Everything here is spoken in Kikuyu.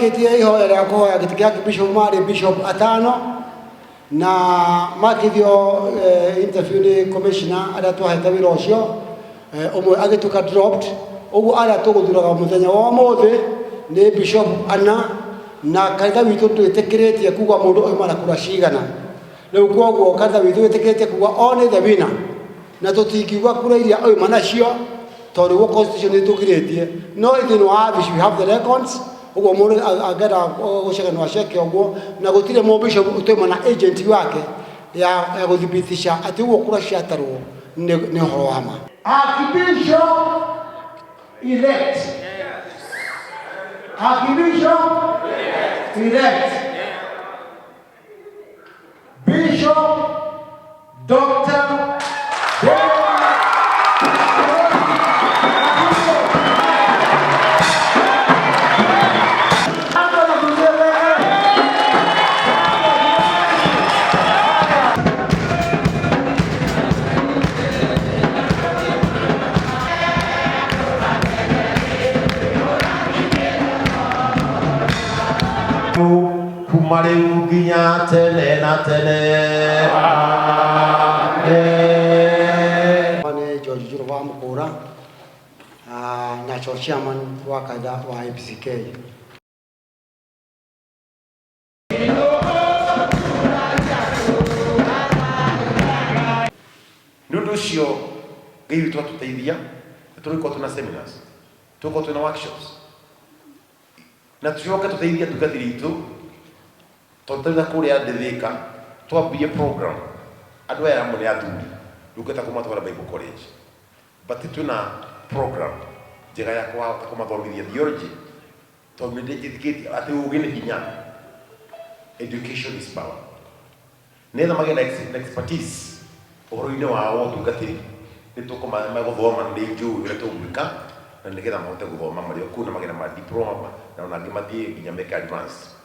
maikĩtie ihoya rĩa kũhoya gĩtĩ kĩa bishop marĩ bishop atano na makithio interview nĩ commissioner arĩa twahete wĩra ũcio, ũmwe agĩtuĩka dropped. Ũguo arĩa tũgũthuraga mũthenya wa ũmũthĩ nĩ bishop ana, na kanitha witũ ndwĩtĩkĩrĩtie kuga mũndũ oima na kura cigana. Rĩu kwoguo kanitha witũ wĩtĩkĩrĩtie kuga only the winner, na tũtingiuga kura iria oima nacio tondũ nĩguo constitution ĩtũgirĩtie, no thĩinĩ wa wabici we have the records. Ũguo mũndũ angĩenda gũceka no aceke ũguo, na gũtirĩ mũbishop ũtoima na agent wake ya gũthibitisha atĩ ũguo kura ciatarwo nĩ ũhoro wa ma. Archbishop elect. Archbishop elect. Bishop Dr. David. Kuma rĩu nginya tene na tene. Amen. Nĩ George Njũrũ wa Mũkũra, national chairman wa kanitha wa APCK. Nĩ ũndũ ũcio Ngai witũ atũteithia, nĩ tũrĩkorwo twĩna seminars, tũgũkorwo twĩna workshops, na tũcoke tũteithie atungatĩri aitũ, tondũ tarĩu ta kũrĩa Thika twambirie program, andũ aya amwe nĩ athuri, ndũngĩhota kũmatwara Bible college, but twĩna program njega ya kũhota kũmathomithia theology, tondũ nĩ njĩtĩkĩtie atĩ ũgĩ nĩ hinya, education is power, nĩgetha magĩe na expertise ũhoro-inĩ wao wa ũtungatĩri. Nĩ tũkũmagũthoma, nĩ njũĩ ũrĩa tũgwĩka na nĩgetha mahote gũthoma marĩ o kũu na magĩe na ma diploma, na ona angĩ mathiĩ nginya meke advanced.